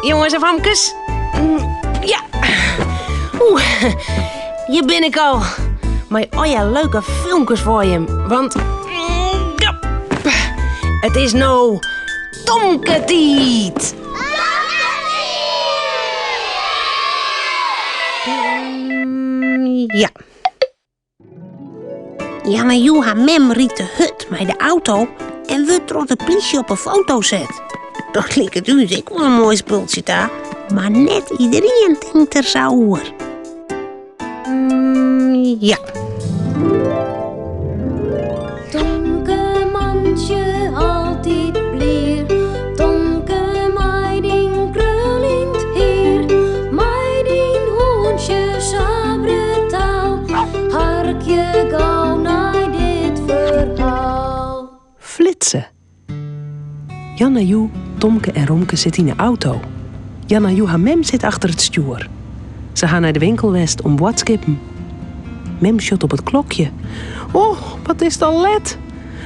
Jonges en famkes. Ja. Oeh, hjir bin ik al. Mei allegear leuke filmkes foar jim. Want ja, it is no Tomke-tiid. Ja. Janne Joe har mem rydt te hurd mei de auto en wurdt troch de plysje op 'e foto set. Dat liket ús ek wol in moai spultsje ta, mar net iderien tinkt der sa oer. Mm, ja. Tomke mantsje altyd blier, Tomke mei dyn kruljend hier, mei dyn hûntsje sa brutaal, harkje gau nei dit ferhaal. Flitse. Janna Joe, Tomke en Romke sitte yn 'e auto. Janna Joe har mem sit achter it stjoer. Se ha nei de winkel west om boadskippen. Mem sjocht op it klokje. Oh, wat is it al let.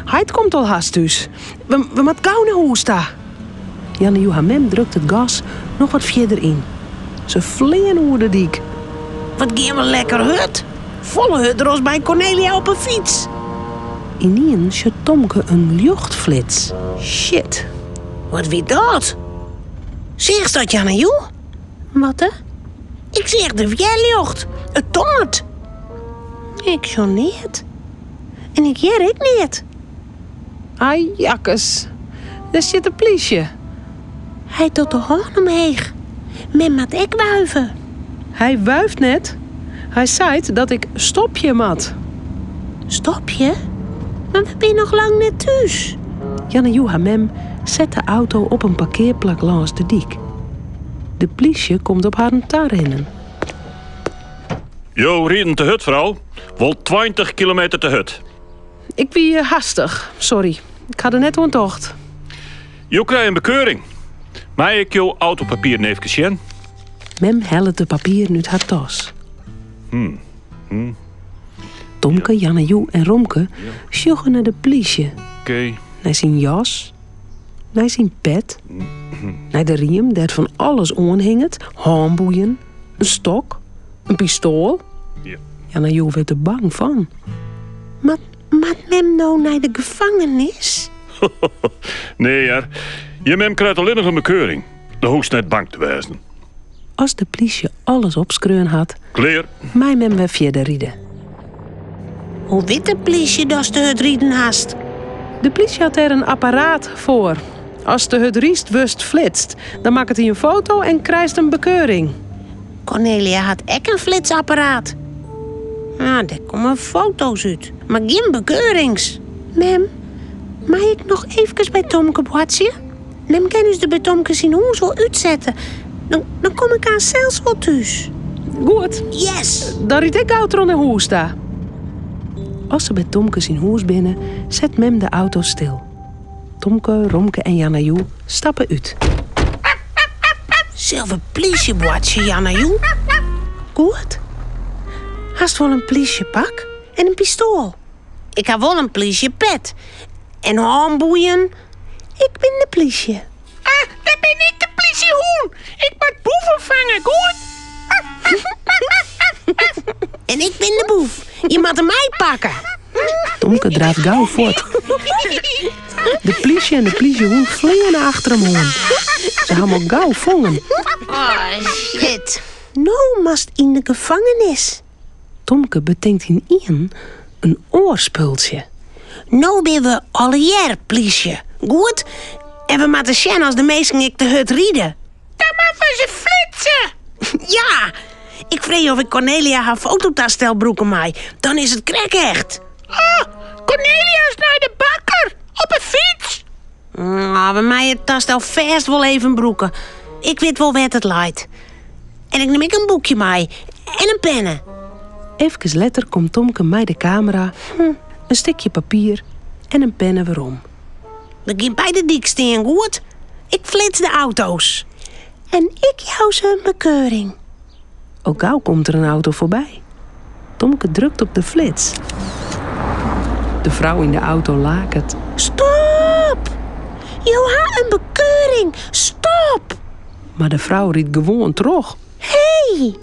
Heit komt al hast thús. We, we moatte gau nei hûs ta. Janna Joe har mem drukt it gas noch wat fierder yn. Se fleane oer de dyk. Wat gean we lekker hurd. Folle hurder as by Cornelia op 'e fyts. Ynienen sjocht Tomke in ljochtflits. Shit. Wat wie dat? Seachst dat, Janna Joe? Wat, hè? Ik seach de wjerljocht. It tongert. Ik sjoch neat. En ik hear ek neat. Ai, jakkes. Dêr stiet de plysje. Hy docht de hân omheech. Mem moat ek wuive. Hy wuift net. Hy seit dat ik stopje moat. Stopje? Mar we binne noch lang net thús. Janne Joe har mem set de auto op in parkearplak lâns de dyk. De plysje komt op harren tarinnen. Jo rieden te hurd, frou. Wol 20 kilometer te hurd. Ik wie hastich, sorry. Ik ha der net oan tocht. Jo krije in bekeuring. Mei ik jo autopapieren eefkes sjen? Mem hellet de papieren út har tas. Tomke, Janne Joe en Romke sjogge nei de plysje. Oké. Nei syn jas, nei syn pet, nei de riem dêr't fan alles oan hinget, hânboeien, in stok, in pistoal. Ja. Janne Joe wurdt der bang fan. Moat, moat mem no nei de gefangenis? Nee hear, je mem krijt allinnich in bekeuring. Dan hoechst net bang te wêzen. As de plysje alles opskreaun hat, Klear. mei mem wer fierder ride. Hoe wit de plysje datst te hurd riden hast? De plysje hat dêr in apparaat foar. Ast te hurd rydst, wurdst flitst. Dan makket hy in foto en krijst in bekeuring. Cornelia hat ek in flitsapparaat. Ah, dêr komme foto's út, mar gjin bekeurings. Mem, mei ik noch eefkes by Tomke boartsje? Mem kin ús der by Tomke syn hûs wol útsette. Dan, dan kom ik aanst sels wol thús. Goed. Yes! Dan ryd ik gau troch nei hûs ta. As se by Tomke syn hûs binne, set mem de auto stil. Tomke, Romke en Janna Joe stappe út. Sille we plysje boartsje, Janna Joe? Goed. Hast wol in plysjepak en in pistoal? Ik ha wol in plysjepet en hânboeien. Ik bin de plysje. Ah, dan bin ik de plysjehûn. Ik moat boeven fange, goed? En ik bin de boef. Je moatte my pakke. Tomke draaft gau fuort. De plysje en de plysjehûn fleane achter him oan. Se ha him al gau fongen. Oh, shit. No moatst yn de gefangenis. Tomke betinkt ynienen in oar spultsje. No binne we allegear plysje, goed? En we moatte sjen as de minsken ek te hurd ride. Dan moatte we se flitse! Ja! Ik freegje of ik Cornelia har fototastel brûke mei. Dan is it krekt echt. Oh, Cornelia is nei de bakker, op 'e fyts. Ah, we meie it tastel fêst wol even brûke. Ik wit wol wêr't it leit. En ik nim ek in boekje mei en in penne. Efkes letter komt Tomke mei de kamera, in stikje papier en in penne werom. We gean by de dyk stean, goed? Ik flits de auto's. En ik jou se in bekeuring. Al gau komt der in auto foarby. Tomke drukt op de flits. De frou yn de auto laket. Stop! Jo ha in bekeuring. Stop! Mar de frou rydt gewoan troch. Hé,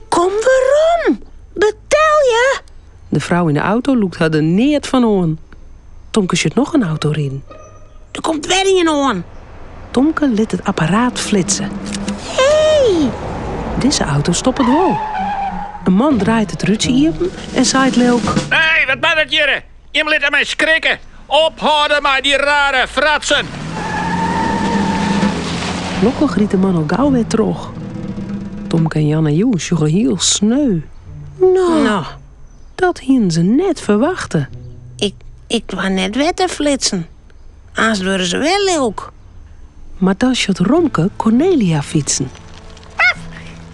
kom werom! Betelje! De frou yn de auto lûkt har der neat fan oan. Tomke sjocht noch in auto riden. Der komt wer ien oan. Tomke lit it apparaat flitse. Hé! Dizze auto stoppet wol. In man draait it rútsje iepen en seit lilk. Hé, wat bart hjirre? Jim litte my skrikke. Ophâlde mei dy rare fratsen. Lokkich rydt de man al gau wer troch. Tomke en Jan en Joe sjogge hiel sneu. No. Dat hienen se net ferwachte. Ik, ik doar net wer te flitsen. Aanst wurde se wer lilk. Mar dan sjocht Romke Cornelia fytsen. Paf,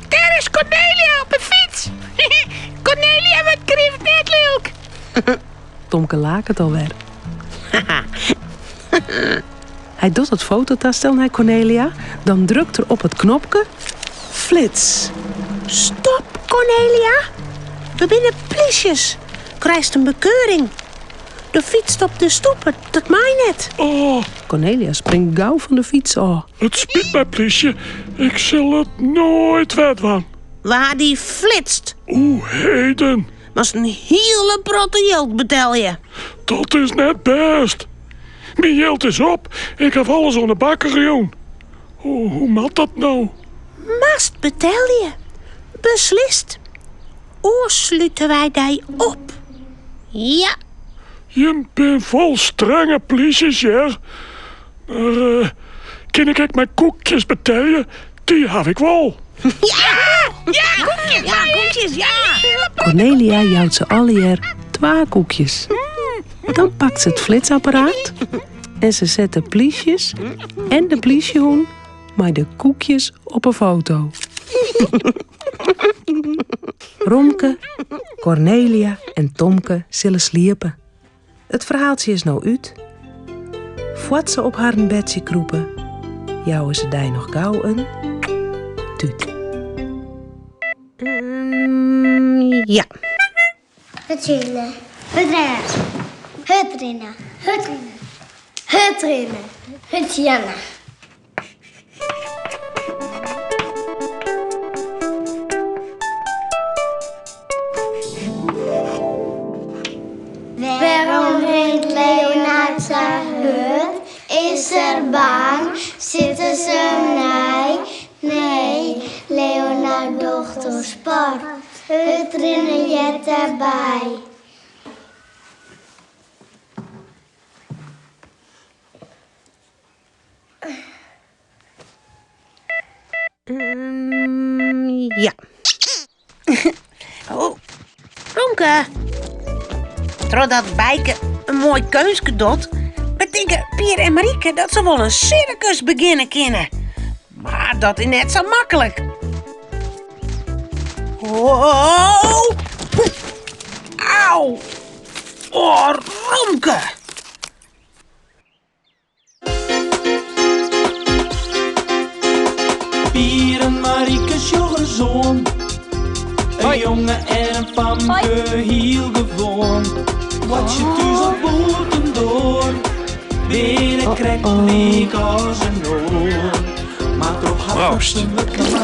dêr is Cornelia op 'e fyts. Cornelia wurdt grif net lilk. Tomke laket alwer. Hy docht it fototastel nei Cornelia, dan drukt er op it knopke. Flits! Stop, Cornelia! We binne plysjes. Krijst in bekeuring. Do fytst op de stoepe, dat mei net. Oh. Cornelia springt gau fan de fyts ôf. It spyt my, plysje. Ik sil it noait wer dwaan. We ha dy flitst. Oeh, heden. Moatst in hiele protte jild betelje. Dat is net bêst. Myn jild is op. Ik haw alles oan de bakker jûn. Hoe moat dat no? Moatst betelje. Beslist. Oars slute wy dy op. Ja. Jim bin wol strenge plysjes, hear. Mar kin ik ek mei koekjes betelje? Dy haw ik wol. Ja! Ja, koekjes! Ja, koekjes, ja! Cornelia jout se allegear twa koekjes. Dan pakt se it flitsapparaat en se set de plysjes en de plysjehûn mei de koekjes op 'e foto. Romke, Cornelia en Tomke sille sliepe. It ferhaaltsje is no út. Foar't se op harren bedsje krûpe, jouwe se dy noch gau in tút. Ja. Hurdrinne, hurdrinne, hurdrinne, hurdrinne, hurdrinne, hurdrinne. Wêrom rint Leonard sa hurd? Is er bang? Sitte se him nei? Nee, Leonard docht oan sport. Hurdrinne heart dêrby. Ja. Oh, Romke. Trochdat Bijke in moai keunstke docht, betinke Pier en Marieke dat se wol in sirkus begjinne kinne. Mar dat is net sa maklik. Oh! Au! Oh, Romke! Pier en Marieke sjogge soan. In jonge en in famke, hiel gewoan. Boartsje thús of bûtendoar, binne krekt lyk as in oar. Mar troch har Proost. wurdt is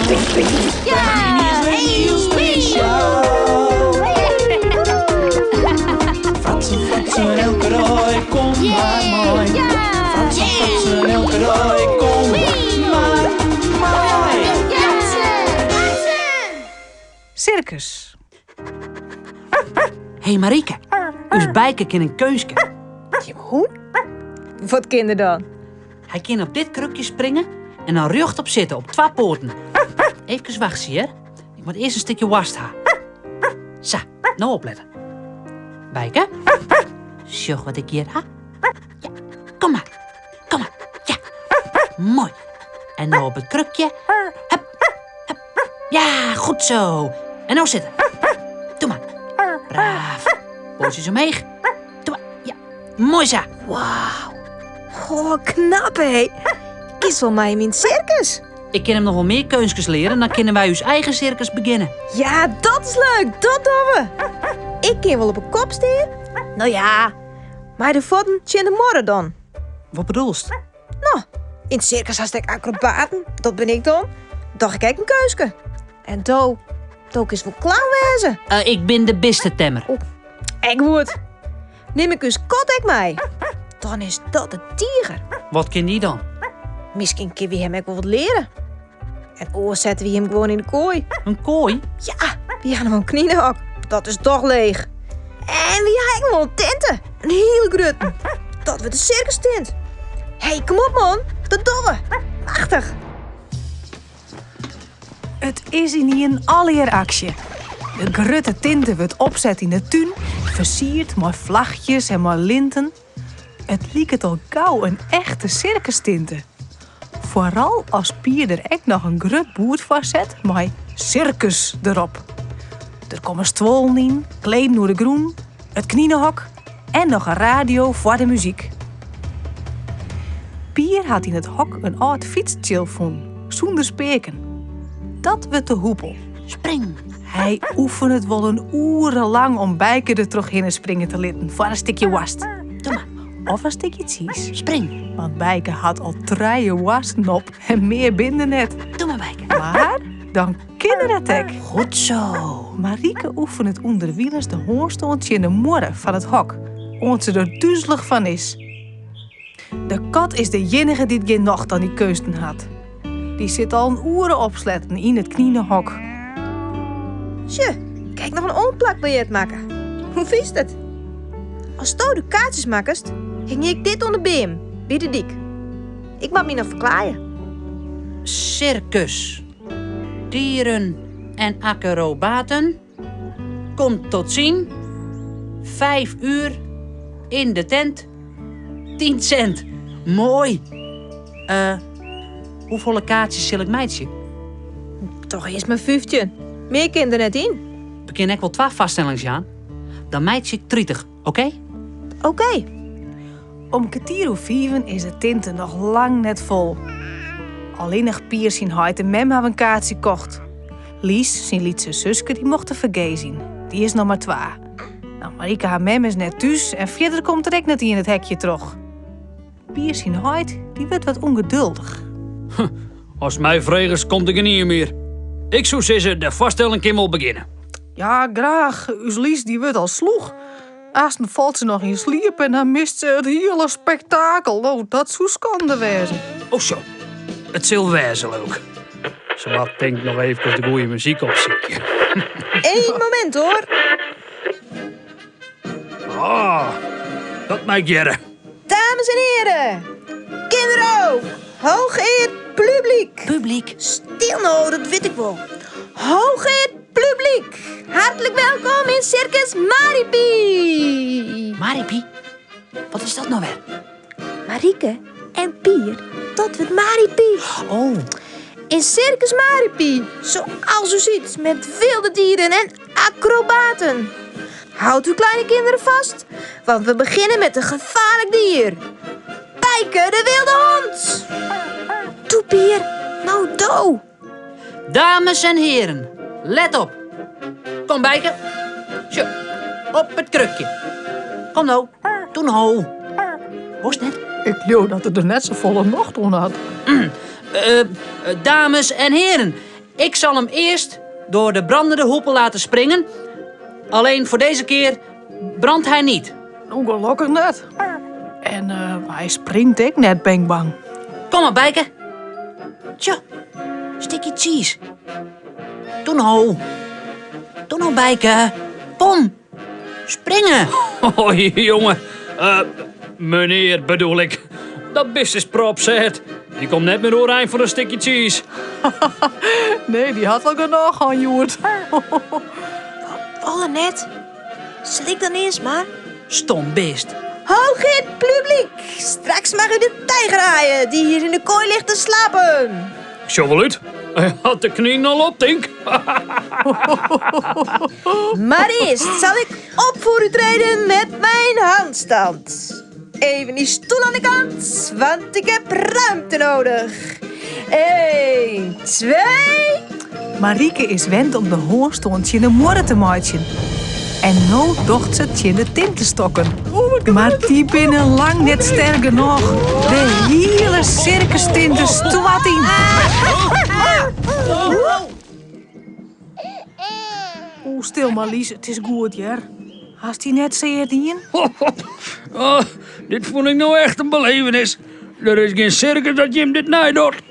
wer hiel spesjaal. Fratsen, fratsen, elke dei, kom mar mei. Fratsen, fratsen, elke dei, kom mar mei. Sirkus. Hé Marieke, ús Bijke kin in keunstke. Hoe? Wat kin er dan? Hy kin op dit krukje springe en dan rjochtop sitte op twa poaten. Efkes wachtsje hear. Ik moat earst in stikje woarst ha. Sa, no oplette. Bijke, sjoch wat ik hjir ha. Ja, kom mar, kom mar. Ja, moai. En no op it krukje. Hup, hup. Ja, goed zo. En no sitte. Doe mar. Braaf. Poatsjes omheech. Doe mar. Ja, moai sa. Wauw. Oh, knap hé. Kinst wol mei him yn it sirkus. Ik kin him noch wol mear keunstkes leare en dan kinne wy ús eigen sirkus begjinne. Ja, dat is leuk. Dat dogge we. Ik kin wol op 'e kop stean. No ja, mei de fuotten tsjin de muorre dan. Wat bedoelst? No, Yn it sirkus hast ek akrobaten, dat bin ik dan. Doch ik ek in keuske. En do, do kinst wol clown wêze. Eh, ik bin de bistetemmer. Oh, ek goed. Nim ik ús kat ek mei? Dan is dat de tiger. Wat kin dy dan? Miskien kinne wy him ek wol wat leare. En oars sette wy him gewoan yn de koai. In koai? Ja, wy ha noch in kninehok. Dat is toch leech. En wy ha ek noch wol in tinte. In hiele grutte. Dat wurdt de sirkustint. Hé, kom op man. Dat dogge we. Machtich. It is ynienen allegear aksje. De grutte tinte wurdt opset yn de tún, fersierd mei flachjes en mei linten. It liket al gau in echte sirkustinte. Foaral as Pier der ek noch in grut boerd foar set mei 'Sirkus' derop. Der komme stuollen yn, kleden oer de grûn, it kninehok en noch in radio foar de muzyk. Pier hat yn it hok in âld fytstsjil fûn, sûnder speaken. Dat wurdt de hoepel. Spring! Hy oefenet wol in oere lang om Bijke der trochhinne springe te litten foar in stikje woarst. Doe mar. Of in stikje tsiis. Spring! Want Bijke hat al trije woarsten op en mear binne der net. Doe mar, Bijke. Mar dan kin er it ek. Goed zo. Marieke oefenet ûnderwilens de hânstân tsjin de muorre fan it hok, oant se der duzelich fan is. De kat is de iennige dy't gjin nocht oan dy keunsten hat. Dy sit al in oere opsletten yn it kninehok. Sjoch, ik ha noch in oanplakbiljet makke. Hoe fynst it? Asto de kaartsjes makkest, hingje ik dit oan de beam by de dyk. Ik moat my noch ferklaaie. Sirkus, dieren en akrobaten. Komt tot zien. 5 uur in de tent. 10 cent. Moai. Uh, hoefolle kaartsjes sil ik meitsje? Doch earst mar 15. Mear kin der net yn. We kinne ek wol twa foarstellings jaan. Dan meitsje ik 30, oké? Oké. Om kertier oer fiven is de tinte noch lang net fol. Allinnich Pier syn heit en mem hawwe in kaartsje kocht. Lies, syn lytse suske, dy mocht der fergees yn. Dy is noch mar twa. No, Marieke har mem is net thús en fierder komt der ek net ien it hekje troch. Pier syn heit, dy wurdt wat ûngeduldich. Ast my fregest, komt der gjinien mear. Ik soe sizze, de foarstelling kin wol begjinne. Ja, graach. Us Lies dy wurdt al slûch. Aansten falt se noch yn sliep en dan mist se it hiele spektakel. Oh, dat soe skande wêze. Oh zo, it sil wêze, leau 'k. Se moat tink noch eefkes de goeie muzyk opsykje. Eén momint hoor. Ah, dat mei ik hearre. Dames en heren, kinderen ook, hooggeëerd publiek. Publiek. Stil nou, dat weet ik wel. Hooggeëerd publiek, hartelijk welkom in Circus Maripie. Maripie? Wat is dat nou wer? Marieke en Pier, dat wurdt Maripie. Oh. In Circus Maripie, zoals u ziet, met wilde dieren en acrobaten. Houd uw kleine kinderen vast, want we beginnen met een gevaarlijk dier. Bijke de wilde hond. Toe Pier, nou do. Dames en heren, let op. Kom Bijke. Zo, op het krukje. Kom nou, doe nou. Woest net? Ik leau dat er der net safolle nocht oan hat. Eh, dames en heren, ik zal hem eerst door de brandende hoepel laten springen. Alleen voor deze keer brandt hij niet. Nou, gelokkich net. En eh, hy springt ek net, ben ik bang. Kom maar, Bijke. Tja, stikje cheese. Doe nou. Doe nou, Bijke. Kom. Springen. Hoi, jonge. Eh, meneer bedoel ik. Dat bist is prop set. Die komt net mear oerein foar in stikje cheese. Nee, dy hat al genôch hân hjoed. Wol er net? Sil ik dan earst mar? Stom bist. Hooggeëerd publiek, straks mag u de tijger aaien die hier in de kooi ligt te slapen. Ik sjoch wol út. Hy hat de knyn al op, tink. Maar eerst zal ik op voor u treden met mijn handstand. Even die stoel aan de kant, want ik heb ruimte nodig. 1, 2. Marieke is wend om de hânstân tsjin de muorre te meitsjen. En no docht se it tsjin de tintestokken. Mar dy binne lang net sterk genôch. De hiele sirkus. sirkustint de stoart yn. Oeh, stil mar Lies, it is goed hear. Hast dy net sear dien? Oh, dit fûn ik no echt in belevenis. Der is gjin sirkus dat jim dit neidocht.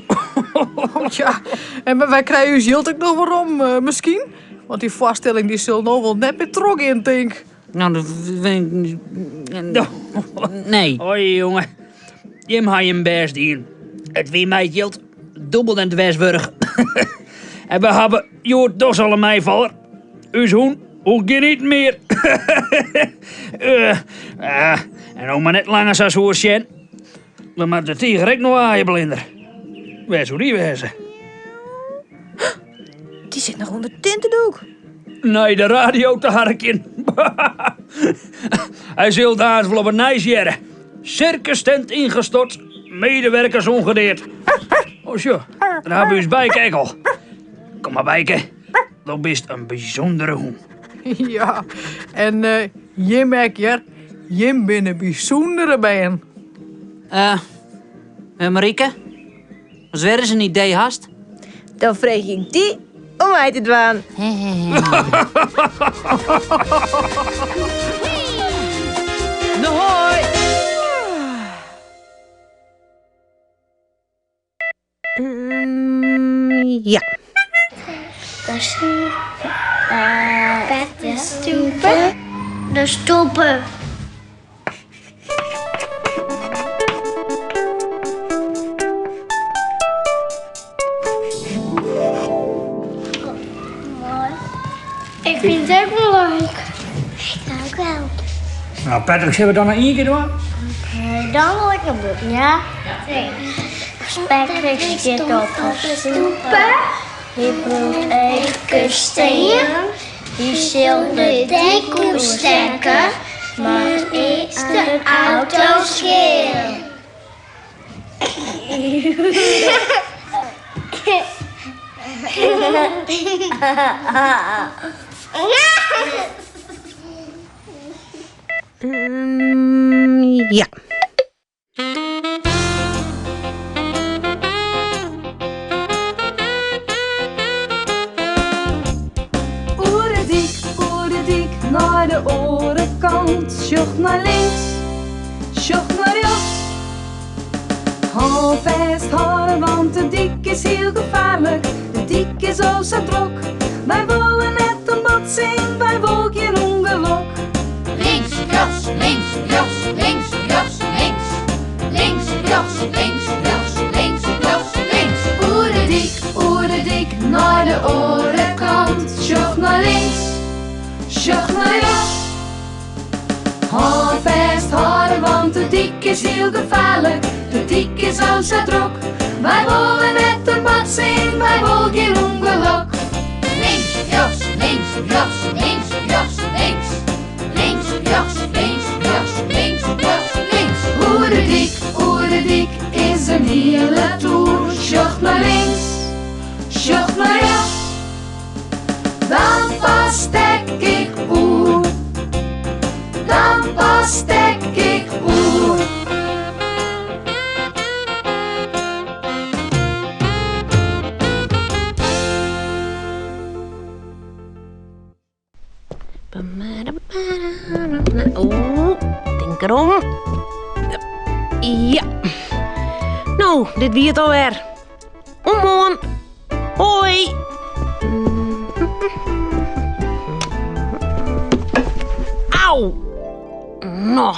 Ja, en wy krije ús jild ek noch werom, eh, miskien. Want dy foarstelling dy sil no wol net mear trochgean, tink. Nou, dat Nee. Oi, jonge. Jim ha jim bêst dien. It wie my it jild dûbeld en dwers wurdich. en we hawwe hjoed dochs al in meifaller. Us hûn hoecht gjin iten mear. uh, uh, en no mar net langer sa soer sjen. We moatte de tiger ek noch aaie blinder. Wêr soe dy wêze? Dy sit noch ûnder it tintedoek. Nei de radio te harkjen. Hy sil da's wol op it nijs hearre. Sirkustent ingestort, medewerkers ongedeerd. Oh sjoch, dêr hawwe we ús Bijke ek al. Kom mar Bijke, do bist in bysûndere hûn. Ja, en eh, jim ek hear. Jim binne bysûndere bern. Eh, uh, Marike, ast wer ris in idee hast? Dan freegje ik dy om mei te dwaan. No hoi! Mm, ja. De stoepe. De stoepe. De stoepe. Ik fyn it ek wol leuk. Ik ook wel. Nou Patrick, sille we dan noch ien kear dwaan? Dan wol ik noch bûten, ja. Patrick stiet op de stoepe. Hy bliuwt efkes stean. Hy sil de dyk oerstekke, mar earst de auto skjin. Ja. Oer de dyk, oer de dyk, nei de oare kant. Sjoch nei links, sjoch nei rjochts. Hâld fêst hâlde, want de dyk is hiel gefaarlik. De dyk is o sa drok. Wy wolle net in botsing, wy wolle gjin ûngelok. Links, rjochts, links, rjochts, links, rjochts, links. Links, rjochts, links, rjochts, links, rjochts, links. Oer de dyk, oer de dyk, nei de oare kant. Sjoch nei links, sjoch nei rjochts. Hâld fêst hâlde, want de dyk is hiel gefaarlik. De dyk is o sa drok. Wy wolle net in botsing, wy wolle gjin ûngelok. Links, rjochts, links, rjochts, links, rjochts, links. Links, rjochts, links, rjochts, links, rjochts, links. Oer de dyk, oer de dyk is in hiele toer. Sjoch nei links, sjoch nei rjochts. Dan pas stek ik oer. Dan pas stek ik oer. Oeh, tink derom. Ja. No, dit wie it alwer. Oant moarn. Hoi. Au. No.